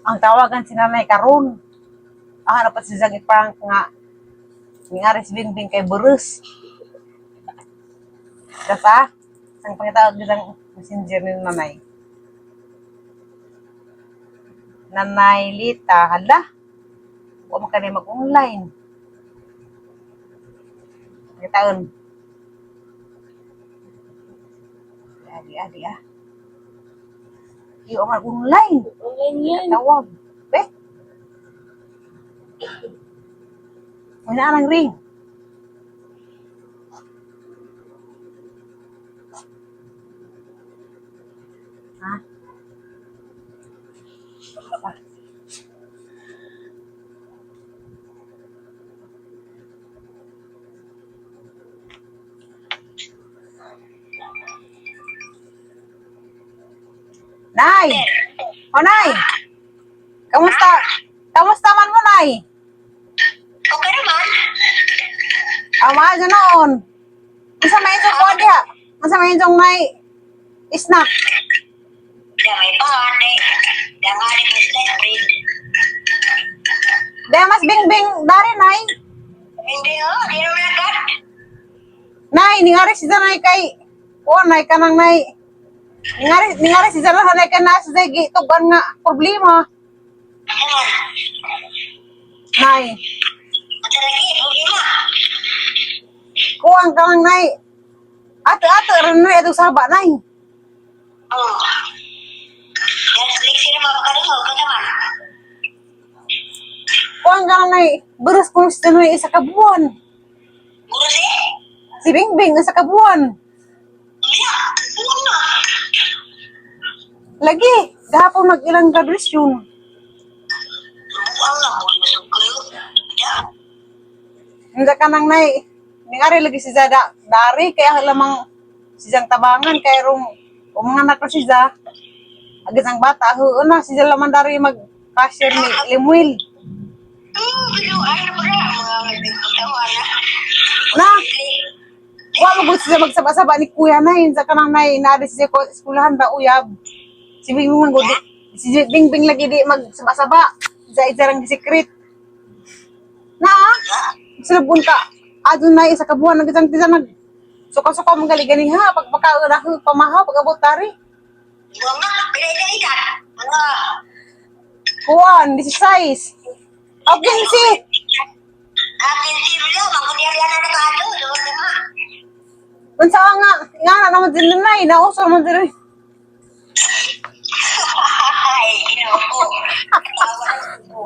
Ang tawagan si nanay karon. Ah, dapat si Zang iprank nga. Ni Aris Bingbing kay Burus. Kasa, ang pangitawag isang messenger ni nanay. Nanay Lita, hala. Huwag mo ka na mag-online. Pangitaon. Adi, adi, ah. Iyo mag-online. Online yan. Tawag. Be? May naarang ring. Ha? Pa. Nay! O, Nay! Kamusta? Kamusta man mo, Nay? Okay naman. Ama, dyan noon. Unsa may inyong kuha diha? Unsa may inyong may snack? Diyan may pan eh. Diyan nga rin yung slice bread. Diha mas bingbing dari, Nay. Hindi oh, di naman agad. Nay, ningari si Zanay kay o nay kanang nay. Ningari si Zanay nay kay nasa sa gitugan nga problema. Ano? Nay, Ang lagi, problema. kuwang kanang nay. Ato ato rin nay atong saba nay. Oh. Netflix sila mapakaroon, okay naman. Kuwang kanang nay. Burus ko si Zanay isa ka buwan. Buros eh. Si Bingbing isa ka buwan. Iya, buwan na. Lagi, gahapon mag ilang graduation. Buwan na, buwan na kayo. Iya. Hindi ka nang nay. Ningari lagi si Zada. Dari kaya lamang si Zang tabangan kaya rong umanganak na si Za. Agad ang bata, huo na si Za laman dari mag cashier ni Limuel. Pero ano ba na, mga tawa na. Na, wa mo gud siya magsaba-saba ni kuya na yun. Sa kanang nay, naari siya ko eskwelahan ba uyab. Si Bingbing man gud. Si Bingbing lagi di magsaba-saba. Sa isa lang secret. Na, silubon ka. Adun na isa ka buwan nag isang tisa nag suka-suka mong gani ha pag pagka pamahaw pag abot tari. Buwan na, pila-ila-ila. Mga, Kuan, 16. Okay, si. akin si Bilo, mga kunyari na nakaado, luwag na nga. Unsa ka nga, nga na naman din nay, nauso naman din. Ay, ginoo ko. Tawa na ko.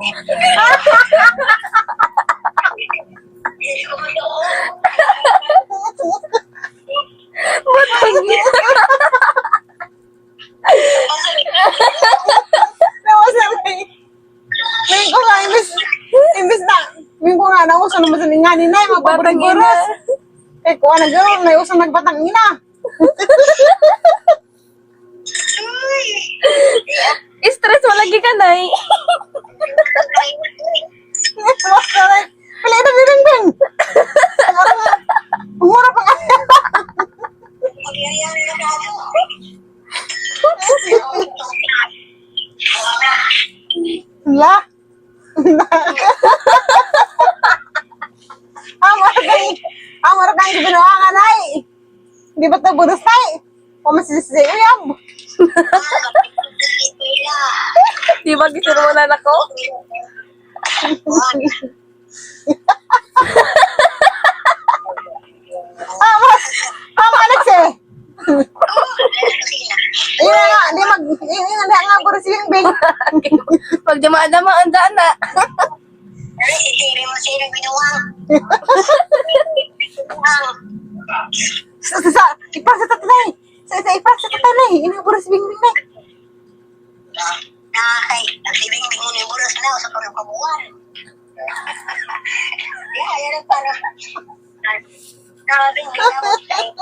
Diyos ko, Ginoo. Batang ina. Nauso nay. May ko nga imbis na may ko nga nauso naman din nga ni nay Batang ina. mapaburos. Kay kuan na garo, may uso nagbatang ina. Stress mo lagi ka, Nay. Pila ito bing bing. Mura pa nga. Kunyari na nakaado. La. Amor kang amor kang gibinuangan ay. Di ba ito budos tay? Pamasisisi uyab. Di ba gisinumulan ako? Amor, amor Alex eh. Ayun na nga, di mag, yun na nga, budos yung bing. Pag dumadama ang daan na. Ay, si Siri mo sino binuwang. Binuwang. Sa, ipar sa tatay. Sa, ipar sa tatay. Yun ang budos bing bing na. Na kay ang sibing bingon ni buros na sa pang kabuan. Yeah, yan ang para. Na bing bing.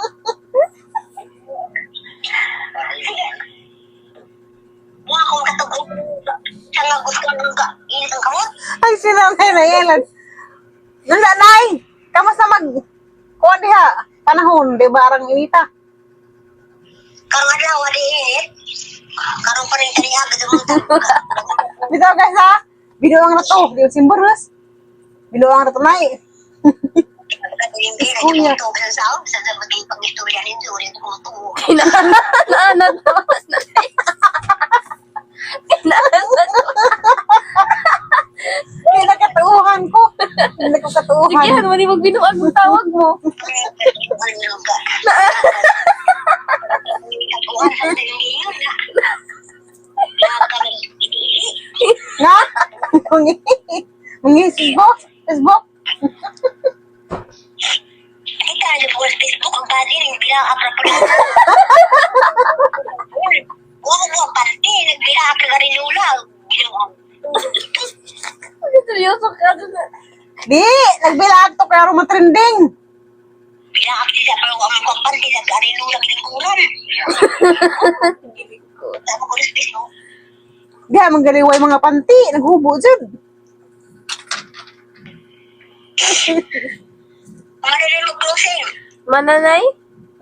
Wa akong katugod sa nga gusto ng ka init ang kamot. Ay, sila na na yan. Nanda, nay! Kamusta mag, kuha diha, panahon, di ba, arang inita? Karong adlaw wala init. Karong pa rin kaniya gud mo. Bitaw guys ha. Binuang na to. Di simboros. Binuang na to nay. Kuya. Kinaanad naman na. Kinaanad. Kaya nakatuuhan ko. Hindi ko katuuhan. Sige, ano man yung binuang mo tawag mo. Nga? Mangi Facebook? Facebook? Seryoso ka dun. Di! Nagbilaag to kaya matrending. Di ha, manggaliway mga panty. Naghubo dyan. Mananay?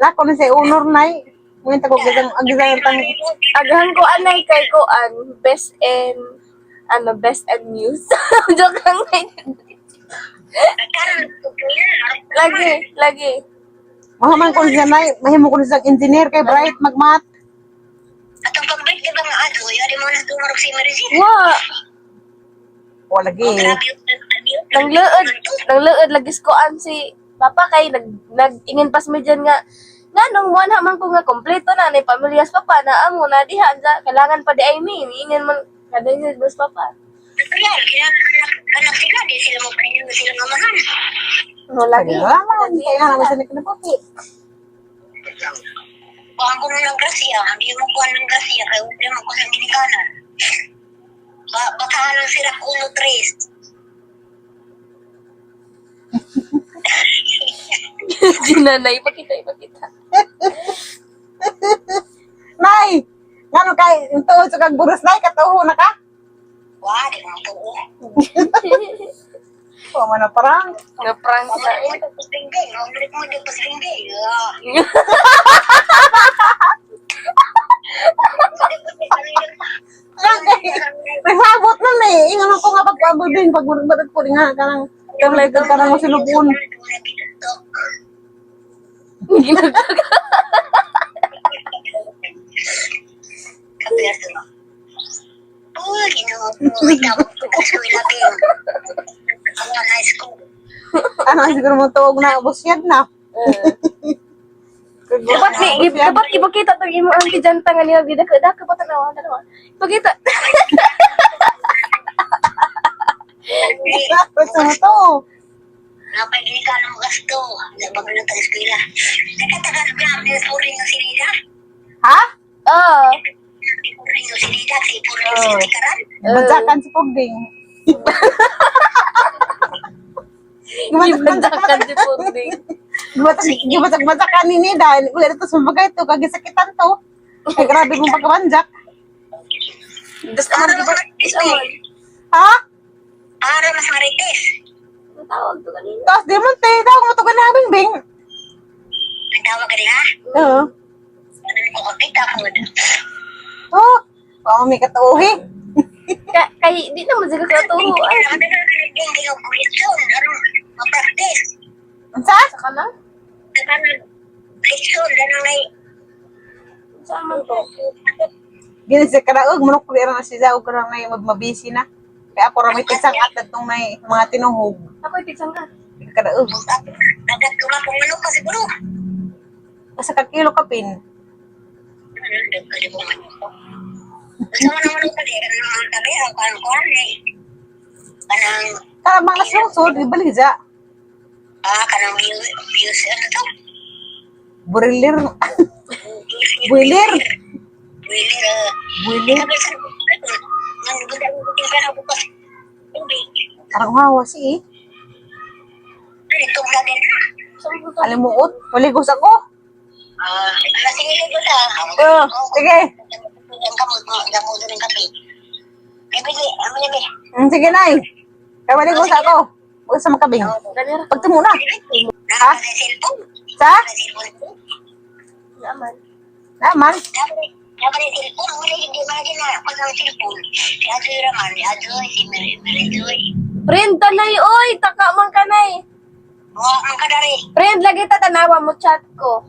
Lako na sa honor nay. Ngayon tagog gisang ang gisang tang Agahan ko anay kay ko an best and ano best and news. Joke lang nay. Lagi, lagi. Mahaman ko siya nay, mahimo ko siyang engineer kay Bright magmat. Atong pag-birthday ba nga ado, yari mo na tumarog si Marizin. Wa, O lagi. nangluod, nangluod lagi ko an si Papa kay nag nag-ingin pas mi dyan nga nganong mo na man ko nga kompleto na ni pamilyas papa na amo na diha sa kailangan pa di ay mi ingin man kada ni boss papa. Real, kaya anak sila, di sila mo painin sila mamahan. No lagi. Kailangan, kaya naman siya kinaputi. Kuhan ko ng grasya, hindi mo kuhan ng grasya, kaya hindi mo ko sa ginikanan. Ba bakahan ng sirak 1-3. Ginanay pakita ipakita. Nay, ngano kay tuod sa kag buros nay katuho na ka? Wah, di mo tuo. O man na parang. Nga prank na eh. Mo pasringgay, mo di pasringgay. Ah. Nagsabot na eh. Ingan ko nga pagpaabot din pag murag ko nga kanang kanang kanang mo silubon. Ginagawa. Uy, ginoo ko. Tawag ko sa ilabing. Ang high school. Ano siguro mo tuog na ubos yan na. Dapat ni dapat ipakita tong imo ang kijanta nga niya gida ka dako pa tanawa tanawa. Ipakita. Gusto mo to. Napay ka ng gasto. Nabag na tayo eskwela. Nakatagal grabe na puring ng sinida. Ha? Oh. Puring ng sinida. Kasi puring ng sinida karan. Bansakan si Pugding. Gibandakan si Punding. Gibasak-basakan ni dahil wala na to sumagay to kagisakitan to. Ay grabe mong pagkabanjak. Das aman Para di mas ba? marites. Das aman. Ha? Para mas marites. Ang tawag to kanina. Tapos di mo te, tawag mo to ganabing bing. Ang tawag ka nila? Oo. Ano ko kapita ko. Oh, baka may katuhi. Ka kay di naman siya katuho ay. Ano na hindi ko leksyon. Ano ma-practice. Unsa? Saka na? Ano leksyon. Ano na Saan man to? Gini siya karaog, manok ko na siya og karang nay mabisi na. Kaya ako ra may tisang atad tong nay mga tinuhog. Ako itigsang ka. Karaog. Agad tumakong manok ka siguro. Asa ka kilo kapin. Gusto mo naman ang kali, ano naman kami, ang kuhan-kuhan eh. Kanang, Kara mga lungsod, gibalik ja. kanang view, views, ano to? Burilir. Views- Builir. Builir, ah. Builir. Sabi sa, nang buta ka na bukas. Tubig. Karang hawa si eh. Ano, tugla din na. Saan ko to? Alimuot. Maligos ako. Ala, sige, ligo na. Oo, sige. Ang kamot mo, ang kamot ng kape. Bibili, ang bibili. Sige nay. Kaya maligos ako. Huwag sa makabing. Ganyan. Pagtumo na. Ha? Sa cellphone. Sa? Sa cellphone. Naman. Naman. Dapat, Dapat yung cellphone, wala hindi man na pag ang cellphone. Si Ajoy raman, si Ajoy, si Mary, Mary Joy. Friend, tanay, oy! Taka man kanay. Wa man ka dari. Friend, lagi ta tanawa mo chat ko.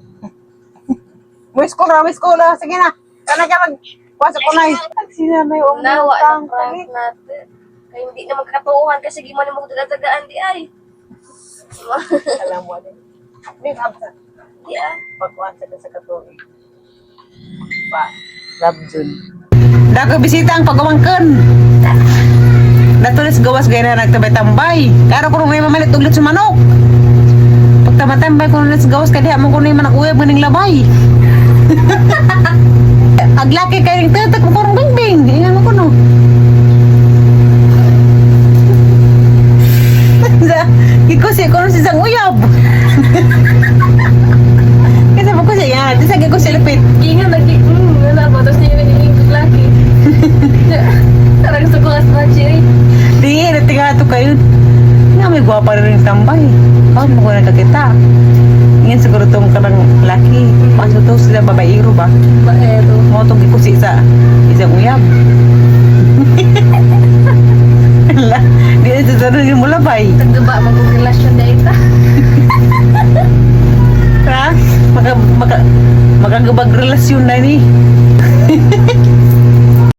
May school ra, may school ra. Sige na. Kana ka mag pasok ko na. Sinanay o Nawa ng prank natin. Kaya hindi na magkatuuhan kasi di mo na magdagadagaan di ay. Alam mo din. Di absa. Di ah. Pagkuhan sa sa katuig. Pa. Love Jun. Dago bisita ang pagumangkan. Natulis gawas gaya na nagtabay-tambay. Karo ko may mamalit uglit sa manok. Pagtamatambay ko na sa gawas kaya mo ko na yung manok uyab ganing labay. Aglaki kayo ng tatak mo korong bingbing. Ingan mo ko no. Gikusi ko si sang uyab. Kasi mo ko siya, di sa gikusi lupit. Ingat lagi, wala ba? Tapos niya nagiging laki. Parang gusto ko as cherry. Di, natinga to kayo. Nga may gwapa rin yung tambay. Bakit mo ko nakakita? Ngayon siguro tong karang laki. Paso to sila babaero ba? Baero. Mo tong gikusi sa isang uyab. Ala, di na sa yung mula bay. Tagduba, magkong na ita. Ha? Maka, maka, makagabag relasyon na ni.